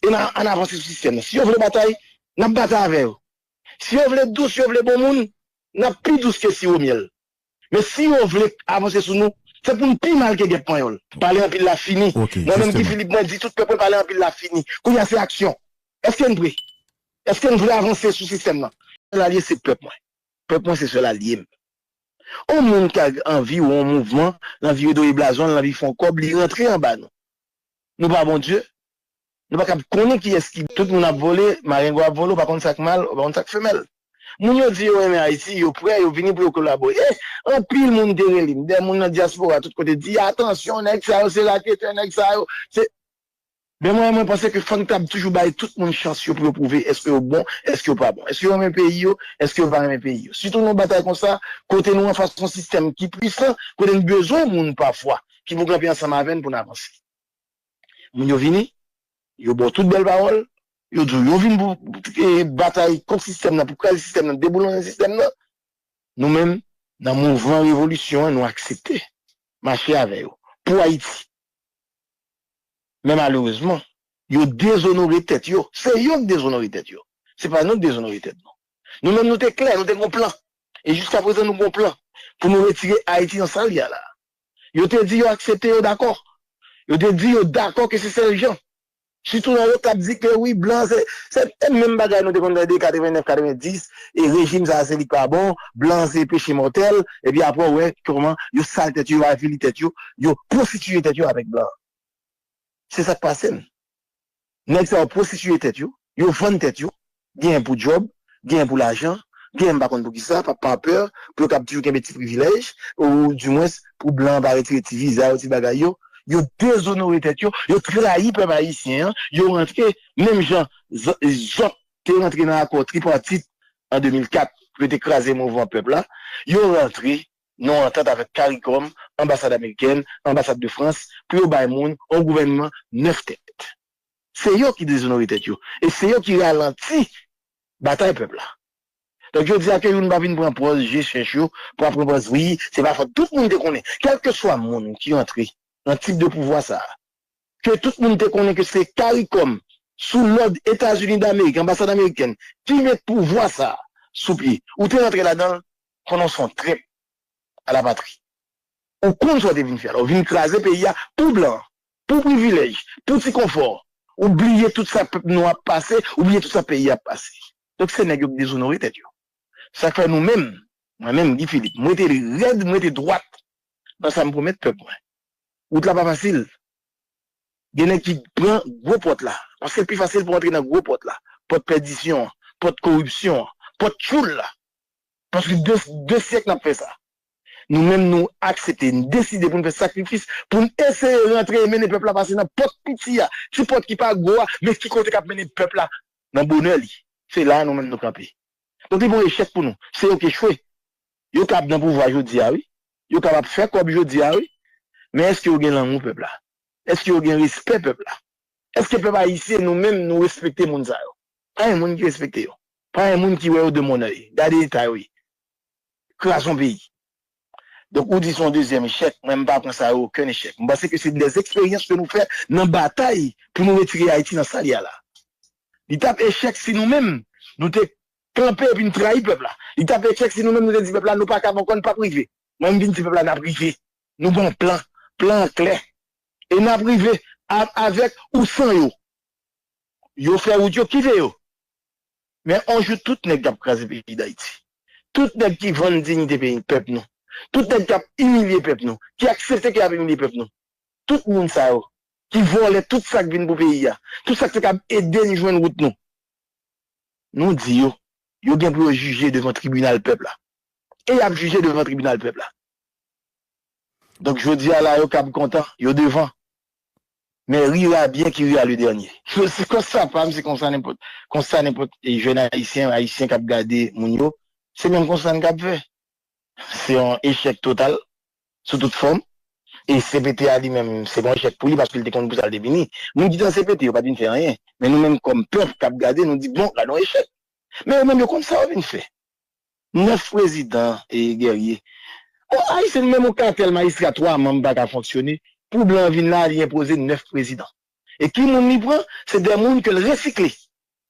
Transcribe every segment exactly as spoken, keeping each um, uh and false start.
E n a, ann avanse sou sistèm nan. Si yo vle batay, n ap batay avè yo. Si yo vle dous, yo vle bon moun, n ap pi dous ke siwo myèl. Men si yo vle avanse sou nou, se pou n pi mal ke gèp panyòl. Pale anpil la fini. Mwen menm Guy Philippe, mwen di tout pèp mwen pale anpil la fini. Kounye a se aksyon. Èske n pre? Èske n vle avanse sou sistèm nan? Sèl alye se pèp mwen. Pèp mwen se sèl alye m. On moun ka anvi ou on mouvman, l anvi redoye blazon, l anvi fè on kòb, li rantre anba nou. Nou pa Bondye. Nou pa kab konnen kiyès ki. Tout moun ap vole, marengo ap vole, ou pa konn sa k mal, ou pa konn sa k femèl. Moun yo di yo renmen Ayiti, yo prè, yo vini pou yo kolabore. E, anpil moun te rele m. Dè moun nan dyaspora, tout kote, di, atansyon, nèg sa yo se raketè, nèg sa yo se. Men mwen, mwen panse ke fò n t ap toujou bay tout moun chans yo pou yo pwouve èske yo bon, èske yo pa bon, èske yo renmen peyi yo, èske yo pa renmen peyi yo. Sitou nan yon batay konsa, kote nou anfas yon sistèm ki pwisan, kote n bezwen moun pafwa ki pou kanpe ansanm avè n pou n avanse. Moun yo vini, yo ba w tout bèl pawòl, yo di w yo vin pou, pou, e, batay kont sistèm nan, pou kraze sistèm nan, deboulonje sistèm nan. Nou menm, nan mouvman revolisyon an, nou aksepte mache avè yo pou Ayiti. Men malerezman, yo dezonore tèt yo. Se yo k dezonore tèt yo. Se pa nou k dezonore tèt nou. Nou menm, nou te klè, nou te gon plan. E jiska prezan, nou gon plan pou nou retire Ayiti nan sa l ye a la. Yo te di yo aksepte, yo dakò. Yo te di yo dakò ke se sèl jan. Sitou nan yo k ap di ke wi, blan se, se, se menm bagay nou te konn tande katrevennèf, katrevendis, e rejim sa a se li k pa bon, blan se peche mòtèl, epi apre w wè kòman yo sal tèt yo, yo avili tèt yo, yo pwostitiye tèt yo avèk blan. Se sa k pase n. Nèg sa yo pwostitiye tèt yo, yo vann tèt yo, genyen pou djòb, genyen pou lajan, genyen m pa konn pou kisa, pa, pa pè, pou yo kab toujou kenbe ti privilèj, ou dimwens pou blan an pa retire ti viza yo, ti bagay yo. Yo dezonore tèt yo, yo trayi pèp ayisyen an, yo rantre, menm jan z-, zòt te rantre nan akò tripatit an de mil kat, pou yo te kraze mouvman pèp la, yo rantre nan yon antant avèk CARICOM, anbasad amerikèn, anbasad de Frans, pou yo bay moun yon gouvènman nèf tèt. Se yo ki dezonore tèt yo. E se yo ki ralanti batay pèp la. Donk, jodi a ke youn pa vin pran pòz je chèch yo, pou ap pran pòz wi, se pa fòt. Tout moun te konnen, kèlkeswa moun ki antre nan tip de pouvwa sa a, ke tout moun te konnen ke se CARICOM, sou lòd Etazini Damerik, anbasad amerikèn, ki met pouvwa sa a sou pye. Ou te rantre ladan l, konnen w se yon trèt a la patri. Ou konn sa w te vin fè la. Ou vin kraze peyi a pou blan, pou privilèj, pou ti konfò. Ou bliye tout sa pèp nou ap pase, ou bliye tout sa peyi a ap pase. Donk, se nèg yo k dezonore tèt yo. Sa k fè nou menm, mwen menm, Guy Philippe, m rete rèd, m rete dwat nan sa m pwomèt pèp mwen. Wout la pa fasil. Gen nèg ki pran gwo pòt la. Paske l pi fasil pou antre nan gwo pòt la. Pòt pèdisyon an, pòt koripsyon an, pòt tchoul la. Paske de, de syèk n ap fè sa. Nou menm, nou aksepte, n deside pou n fè sakrifis, pou n eseye rantre e mennen pèp la pase nan pòt piti a, ti pòt ki pa gwo a, men ki kote k ap mennen pèp la nan bonè li. Se la a nou menm nou kanpe. Donk, li pa yon echèk pou nou. Se yo k echwe. Yo kab nan pouvwa jodi a, wi. Yo kab ap fè kòb jodi a, wi. Men èske yo gen lanmou pèp la? Èske yo gen respè pèp la? Èske pèp ayisyen, nou menm, nou respekte moun sa yo? Pa gen moun ki respekte yo. Pa gen moun ki wè yo de bon èy. Gade eta yo ye. Kraze yon peyi. Donk, ou di se yon dezyèm echèk. Mwen, m pa pran sa yo okenn echèk. M panse ke se de eksperyans ke nou fè nan batay pou nou retire Ayiti nan sa l ye a la. Li t ap echèk si nou menm, nou te kanpe epi n trayi pèp la. Li t ap echèk si nou menm, nou te di pèp la, nou pa kab ankò, n p ap rive. Mwen, m vin di pèp la, n ap rive. Nou gen yon plan. Plan an klè. E n ap rive a-, avèk ou san yo. Yo fè wout yo, kite yo. Men on jou, tout nèg k ap kraze peyi Dayiti, tout nèg ki vann diyite peyi, pèp nou, tout nèg k ap imilye pèp nou, ki aksepte ke y ap imilye pèp nou, tout moun sa yo ki vòlè tout sa k vin pou peyi a, tout sa k te kab ede n jwenn wout nou, nou di yo, yo gen pou yo jije devan tribinal pèp la. E y ap jije devan tribinal pèp la. Donk, jodi a la, yo kab kontan, yo devan. Men rira bien qui rira le dernier. Se, se konsa pa m, se konsa nenpòt, konsa nenpòt, e, jèn ayisyen, ayisyen k ap gade moun yo, se menm konsa n kab fè. Se yon echèk total, sou tout fòm. E C P T a li menm, se pa yon echèk pou li, paske li te konn pou sa l te vini. Moun ki te nan C P T, yo pa t vin fè anyen. Men nou menm, kòm pèp k ap gade, nou di, bon, gade yon echèk. Men yo menm, yo konn sa yo vin fè. Nèf prezidan, e, Guerrier. Bon, Ayisyen, menm yon katèl majistra twa manm pa ka fonksyone. Pou blan vin la, li enpoze nèf prezidan. E ki moun li pran? Se de moun ke l resikle,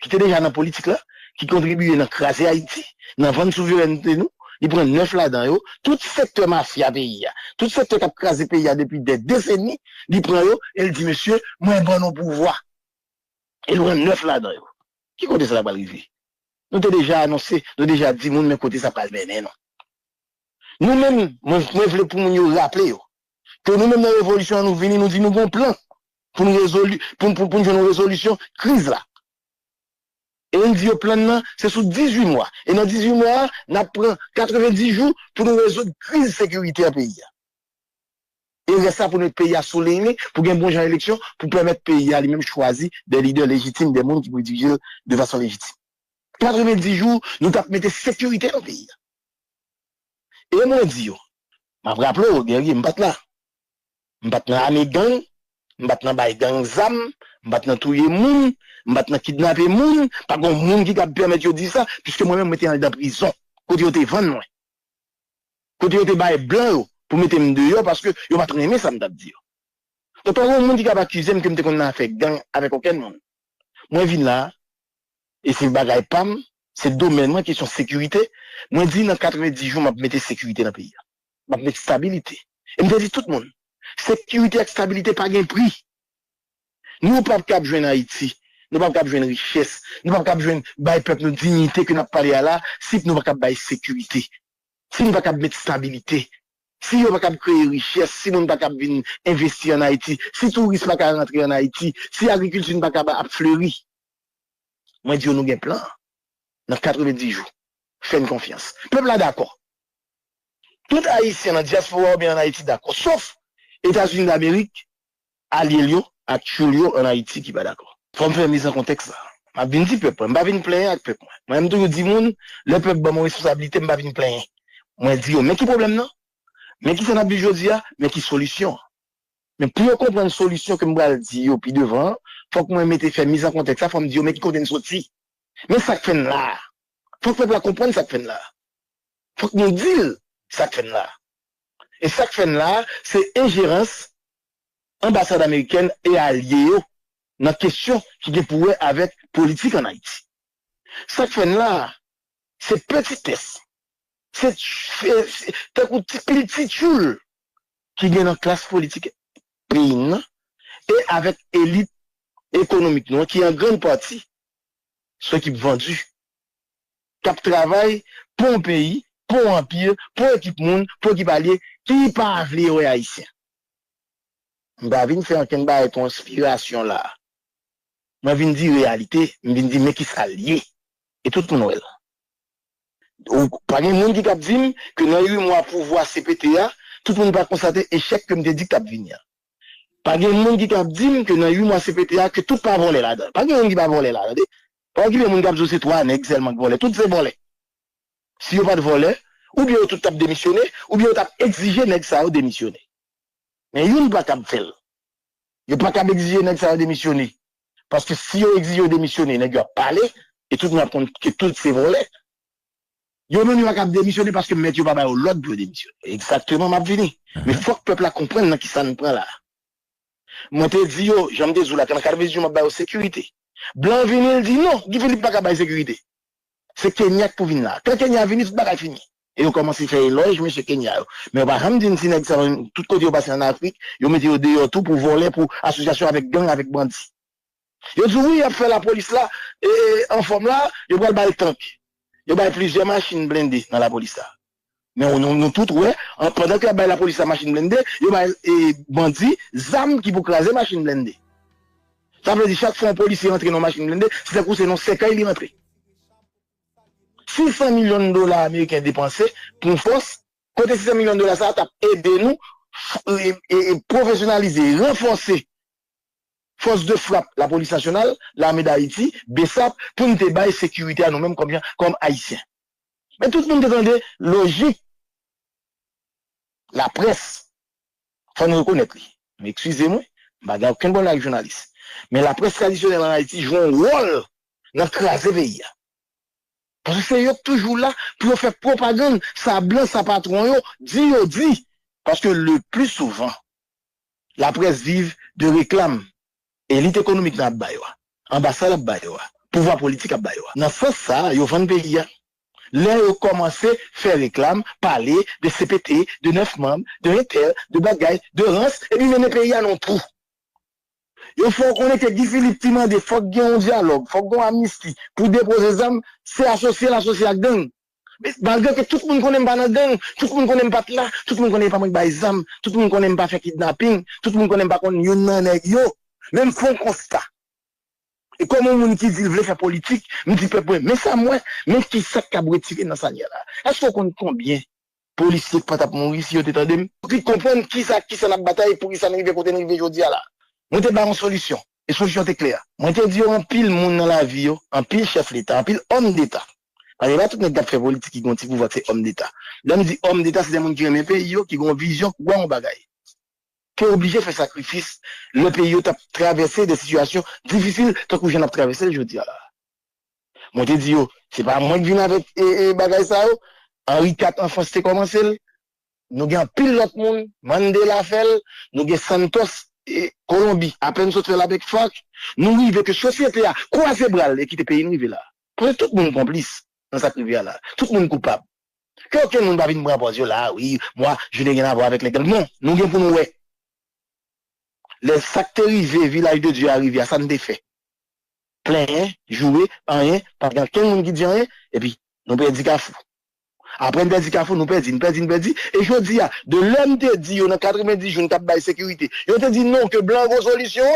ki te deja nan politik la, ki kontribiye nan kraze Ayiti, nan vann souverènte nou. Li pran nèf ladan yo, tout sektè mafya peyi a, tout sektè k ap kraze peyi a depi dè deseni, li pran yo e l di, "Mesye, mwen ban nou pouvwa." E l pran nèf ladan yo. Ki kote sa pral rive? Nou te deja anonse, nou deja di moun men kote sa pral mennen nou. Nou menm, mwen, mwen vle pou moun yo raple yo, ke nou menm nan revolisyon an nou vini, nou di nou gon plan pou nou rezoli, pou, pou, pou nou jwenn yon rezolisyon kriz la. E nou di yo plan nan, se sou dizuit mwa. E nan dizuit mwa a, n ap pran katrevenndis jou pou nou rezoud kriz sekirite an peyi a. E rès la pou nou met peyi a sou liy li, pou gen bon jan eleksyon, pou pèmèt peyi a li menm chwazi de lidè lejitim, de moun ki pou dirije l de fason lejitim. Katrevenndis jou, nou t ap mete sekirite nan peyi a. E mwen di yo, m ap raple w, Guerrier, m pa t la. M pa t nan ame gang, m pa t nan bay gang zam, m pa t nan touye moun, m pa t nan kidnape moun, pa gen moun ki kab pèmèt yo di sa, piske mwen menm mwen te anndan prizon, kote yo te vann mwen. Kote yo te bay blan yo pou mete m deyò paske yo pa t renmen sa m t ap di yo. Donk, pa gen moun ki kab akize m ke m te konn nan afè gang avèk okenn moun. Mwen vin la, e se bagay pa m, se domèn mwen, kesyon sekirite. Mwen di nan katrevenndis jou, m ap mete sekirite nan peyi a. M ap mete stabilite. E m te di tout moun, sekirite ak stabilite pa gen pri. Nou p ap kab jwenn Ayiti, nou p ap kab jwenn richès, nou p ap kab jwenn bay pèp nou diyite ke n ap pale a la, si nou pa kab bay sekirite, si nou pa kab met stabilite, si yo pa kab kreye richès, si moun pa kab vin envesti ann Ayiti, si touris pa ka rantre ann Ayiti, si agrikilti n pa kab ap fleri. Mwen di yo nou gen plan. Nan katrevenndis jou. Fè n konfyans. Pèp la dakò. Tout Ayisyen nan dyaspora oubyen ann Ayiti dakò. Sof Etazini Damerik, alye l yo ak tchoul yo ann Ayiti ki pa dakò. Fò m fè miz an kontèks la. M ap vin di pèp mwen. M pa vin plenyen ak pèp mwen. Mwen, m toujou di moun, lè pèp ban m yon responsablite, m pa vin plenyen. Mwen di yo, men ki pwoblèm nan? Men ki sa n ap viv jodi a? Men ki solisyon an? Men pou yo konprann solisyon ke m pral di yo pi devan an, fòk mwen mete fè miz an kontèks la, fò m di yo men ki kote n soti. Men sa k fè n la a. Fòk pèp la konprann sa k fè n la a. Fòk nou di l sa k fè n la a. E sa k fè n la a, se enjerans anbasad amerikèn e alye yo nan kesyon ki gen pou wè avèk politik ann Ayiti. Sa k fè n la a, se petitès, se, se, se tankou ti pil ti tchoul ki gen nan klas politik peyi n nan e avèk elit ekonomik nou an ki an grann pati se ekip vandi, k ap travay pou yon peyi, pou yon anpi, pou yon ekip moun, pou yon ekip alye ki pa vle wè Ayisyen. M pa vin fè ankenn bagay konspirasyon la a. Mwen vin di reyalite, m vin di men ki sa l ye. E tout moun wè l. Ou, pa gen moun ki kab di m ke nan uit mwa pouvwa C P T a, tout moun pa konstate echèk ke m te di k t ap vini an. Pa gen moun ki kab di m ke nan uit mwa C P T a, ke tout pa vòlè ladan. Pa gen moun ki pa vòlè la, tande. Pa okipe moun k ap di w se twa nèg sèlman k vòlè. Tout se vòlè. Si yo pa t vòlè, oubyen yo tout t ap demisyone, oubyen yo t ap egzije nèg sa yo demisyone. Men youn pa kab fè l. Yo pa kab egzije nèg sa yo demisyone. Paske si yo egzije yo demisyone, nèg yo ap pale, e tout moun ap konn ke tout se vòlè. Yo menm yo pa kab demisyone paske mèt yo pa ba yo lòd pou yo demisyone. Egzakteman, m ap vini. Men fòk pèp la konprann nan kisa n pran la. Mwen te di yo, jan m te di w la, nan katrevenndis jou m ap ba yo sekirite. Blan vini, l di non, Guy Philippe pa ka bay sekirite. Se Kenya k pou vin la. Kan Kenya vini, tout bagay fini. E yo kòmanse fè elòj mesye Kenya yo. Men yo pa janm di n si nèg sa yo, tout kote yo pase ann Afrik, yo mete yo deyò tou pou vòlè, pou asosyasyon avèk gang, avèk bandi. Yo di w wi, y ap fè lapolis la, e, e, anfòm la, yo pral ba l tank. Yo bay plizyè machin blende nan lapolis la. Men nou, nou tout wè, an, pandan ke y ap bay lapolis la machin blende, yo bay, e, bandi zam ki pou kraze machin blende. Sa vle di chak fwa yon polisye rantre nan yon machin blende, se tankou se nan sèkèy li rantre. Sis san milyon dola ameriken depanse pou yon fòs, kote sis san milyon dola sa a t ap ede nou f-, e, e, e, pwofesyonalize, ranfòse fòs de frap Lapolis Nasyonal, Lame d Ayiti, BSAP, pou n te bay sekirite a nou menm kòm, kòm Ayisyen. Men tout moun te tande lojik laprès, fò n rekonèt li. Men eskize mwen, m pa gen okenn pwoblèm ak jounalis. Men laprès tradisyonèl ann Ayiti jwe yon wòl nan kraze peyi a. Paske se yo k toujou la pou yo fè pwopagann sa blan, sa patwon yo di yo di. Paske le pli souvan, laprès viv de reklam. Elit ekonomik lan ap ba yo a. Anbasad ap ba yo a. Pouvwa politik ap ba yo a. Nan sans sa a, yo vann peyi a. Lè yo kòmanse fè reklam, pale de C P T, de nèf manm, de entèl, de bagay, de rans, epi mennen peyi a nan twou. Yo fè w konnen ke Guy Philippe te mande fòk gen yon dyalòg, fòk gen yon amnisti pou depoze zam, se asosye l asosye ak gang. Men malgre ke tout moun konnen m pa nan gang, tout moun konnen m pa t la, tout moun konnen e pa mwen k bay zam, tout moun konnen m pa fè kidnaping, tout moun konnen m pa konn youn nan nèg yo, men m fè yon konsta. E kòm yon moun ki di l vle fè politik, m di pèp mwen, men sa m wè, men kisa k ap retire nan sa n ye a la. Èske w konn konbyen polisye k pa t ap mouri si yo te tande m? Pou ki konprann kisa, kisa n ap batay, pou kisa n rive kote n rive jodi a la. Mwen te ba yon solisyon, e solisyon te klè. Mwen te di yo anpil moun nan lavi yo, anpil chèf leta, anpil òm deta. Paske pa tout nèg k ap fè politik ki gen yon ti pouvwa k se òm deta. Lè m di òm deta, se de moun ki renmen peyi yo, ki gen yon vizyon, ki wè yon bagay. Te oblije fè sakrifis lè peyi yo t ap travèse de sitiyasyon difisil tankou jan n ap travèse l jodi a la. Mwen te di yo, se pa mwen k vin avèk e, e, bagay sa yo. Henri kat an Frans te kòmanse l. Nou gen anpil lòt moun, Mandela fè l, nou gen Santos, e, Kolonbi, apèn sot fè l avèk FARC. Nou rive ke sosyete a kwaze bra l e kite peyi n rive la. Paske tout moun konplis nan sa k rive a la. Tout moun koupab. Ke okenn moun pa vin pran pòz yo la, wi, mwa, je n'ai rien à voir avec les gangs. Non, nou gen pou nou wè. Lè sa k te rive Vilaj de Dye a rive a, sa n te fè? Plenyen, joure, anyen, pa gen okenn moun ki di anyen, epi nou pèdi Kafou. Apre n pèdi Kafou, nou pèdi, n pèdi, n pèdi. E jodi a, de lè m te di yo nan katrevenndis jou n t ap bay sekirite, yo te di non, ke blan gon solisyon.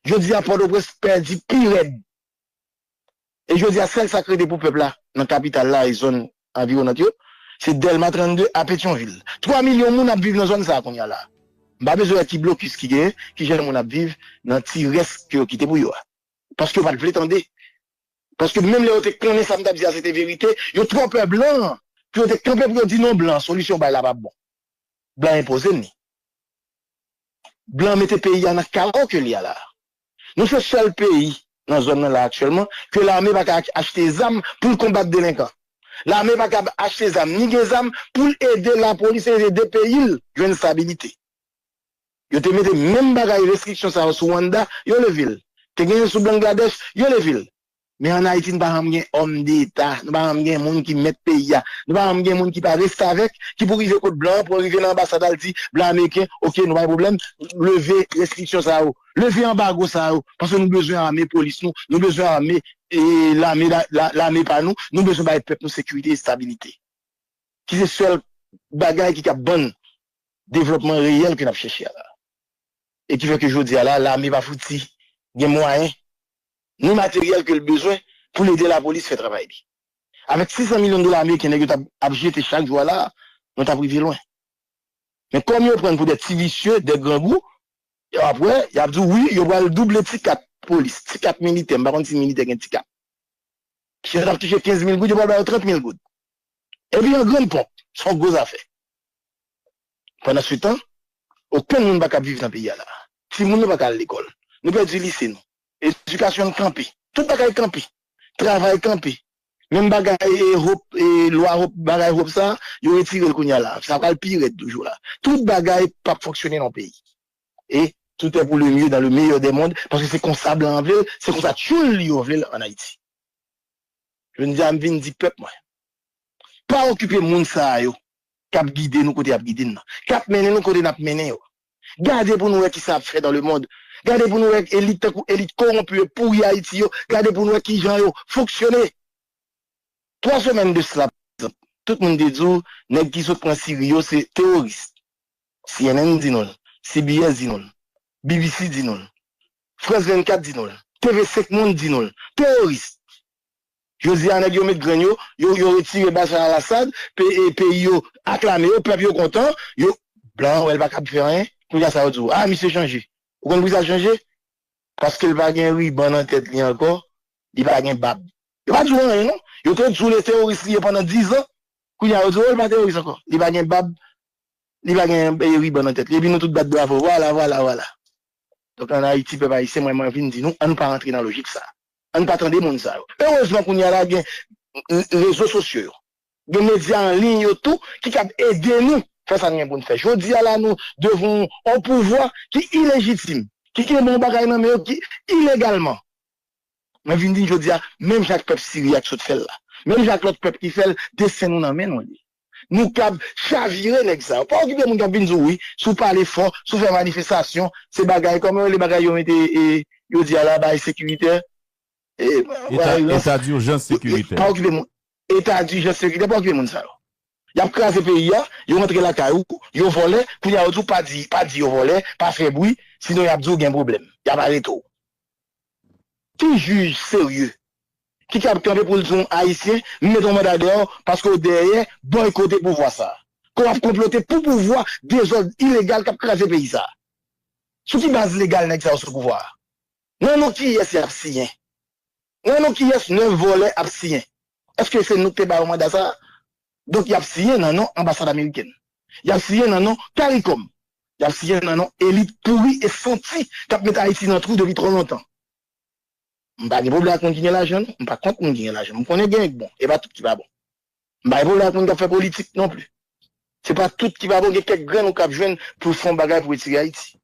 Jodi a, Pòtoprens pèdi pi rèd. E jodi a, sèl sa k rete pou pèp la nan kapital la e zòn anviwonant yo, se Dèlma trannde a Petyonvil. Twa milyon moun ap viv nan zòn sa a kounye a la. M pa bezwen wè ki blokis ki genyen, ki jan moun ap viv nan ti rès ke yo kite pou yo a. Paske yo pa t vle tande. Paske menm lè yo te konnen sa m t ap di a se te verite, yo twò pè blan pou yo te kanpe pou yo di non blan, solisyon bay la p ap bon. Blan enpoze n li. Blan mete peyi a nan kawo ke li a la. Nou se sèl peyi nan zòn nan la aktyèlman ke lame pa ka achte zam pou l konbat delenkan. Lame pa ka achte zam, ni gen zam pou l ede lapolis e ede peyi l jwenn estabilite. Yo te mete menm bagay restriksyon sa yo sou Rwanda, yo leve l. Te genyen sou Bangladèch, yo leve l. Men ann Ayiti, nou pa janm gen òm deta, nou pa janm gen moun ki mèt peyi a, nou pa janm gen moun ki pa restavèk, ki pou rive kot blan an, pou rive nan anbasad al di blan ameriken, oke, nou pa gen pwoblèm, leve restriksyon sa yo, leve anbago sa yo, paske nou bezwen ame polis nou, nou bezwen ame e, lame, la, la, lame pa nou, nou bezwen bay pèp nou sekirite, estabilite. Ki se sèl bagay ki kab ban n devlòpman reyèl ke n ap chèche a la. E ki fè ke jodi a la, lame pa fouti gen mwayen ni materyèl ke l bezwen pou l ede lapolis fè travay li. Avèk sis san milyon dola ameriken nèg yo t ap, ap jete chak jou a la, nou t ap rive lwen. Men kòm yo pran n pou de ti visye, de grangou, y ap wè, y ap di w, wi, yo pral double ti kat polis, ti kat militè, m pa konn si militè gen ti kat. Si yo t ap touche kenz mil goud, yo pral ba yo trant mil goud. Epi an grann ponp, se yon gwo zafè. Pandansetan, okenn moun pa kab viv nan peyi a la. Timoun nou pa ka al lekòl. Nou pèdi lise nou. Edikasyon n kanpe. Tout bagay kanpe. Travay kanpe. Menm bagay e, e, hope, e, lwa hope, bagay hope sa, yo retire l kounye a la. Sa pral pi rèd toujou la. Tout bagay p ap fonksyone nan peyi. E tout est pour le mieux dans le meilleur des mondes, paske se konsa blan an vle l, se konsa tchoul li yo vle l ann Ayiti. Jodi a, m vin di pèp mwen, pa okipe moun sa a yo k ap gide nou kote y ap gide n nan, k ap mennen nou kote n ap mennen yo. Gade pou nou wè kisa y ap fè dans le monde. Gade pou nou wè elit tankou elit kowonpi yo, pouri Ayiti yo. Gade pou nou wè kijan yo fonksyone. Twa semèn de sila, pa egzanp, tout moun te di w, nèg ki sot pran Siri yo se teworis. C N N di nou l, C B S di nou l, B B C di nou l, France vennkat di nou l, T V senk Monde di nou l, teworis. Jodi a, nèg yo met grenn yo, yo, yo retire Bashar al-Assad, pe-, e, peyi yo aklame yo, pèp yo kontan, yo, blan an wè l pa kab fè anyen, kounye a sa yo di w, a, misye chanje. Ou konn poukisa l chanje? Paske l pa gen riban nan tèt li ankò, li pa gen bab. Yo pa di w anyen, non. Yo te di w le teworis li ye pandan diz an, kounye a yo di w, o, li pa teworis ankò. Li pa gen bab, li pa gen, e, riban nan tèt li. Epi nou tout bat bravo, vwala, vwala, vwala. Donk, ann Ayiti, pèp ayisyen, mwen, mwen vin di nou, ann pa rantre nan lojik sa. Ann pa tande moun sa yo. Erezman, kounye a la, gen, e, rezo sosyo yo. Gen medya an liy yo tou ki kab ede nou fè sa n gen pou n fè. Jodi a la, nou devan yon pouvwa ki ilejitim. ki kenbe yon bagay nan men yo ki ilegalman. Mwen vin di jodi a, menm jan ak pèp Siri a k sot fè l la, menm jan ak lòt pèp ki fè l, desten nou nan men nou li. Nou kab chavire nèg sa yo. Pa okipe moun k ap vin di w wi, si w pale fò, si w fè manifestasyon, se bagay, kòman yo rele bagay yo mete, e, yo di a la, bagay sekiritè. E, eta dijans sekiritè. Pa okipe moun. Eta dijans sekiritè, pa okipe moun sa yo. Y ap kraze peyi a, yo rantre lakay ou, yo vòlè, kounye a yo di w pa di, pa di yo vòlè, pa fè bri, sinon y ap di w gen pwoblèm, y ap arete w. Ki jij serye ki kab kanpe pou l di yon Ayisyen, m mete yon manda dèyè w paske w dèyè bòykote pouvwa sa a? Ke w ap konplote pou pouvwa dezòd ilegal k ap kraze peyi sa a? Sou ki baz legal nèg sa yo sou pouvwa a? Nan non kiyès y ap siyen? Nan non kiyès nèf vòlè ap siyen? Èske se nou k te ba yo manda sa a? Donk, y ap siyen nan non anbasad amerikèn. Y ap siyen nan non CARICOM. Y ap siyen nan non elit pouri e santi k ap met Ayiti nan twou depi twò lontan. M pa gen pwoblèm ak moun ki gen lajan, non. M pa kont moun ki gen lajan. M konnen gen k bon. E pa tout ki pa bon. M pa gen pwoblèm ak moun k ap fè politik non pli. Se pa tout ki pa bon, gen kèk grenn ou k ap jwenn pou fè yon bagay pou retire Ayiti.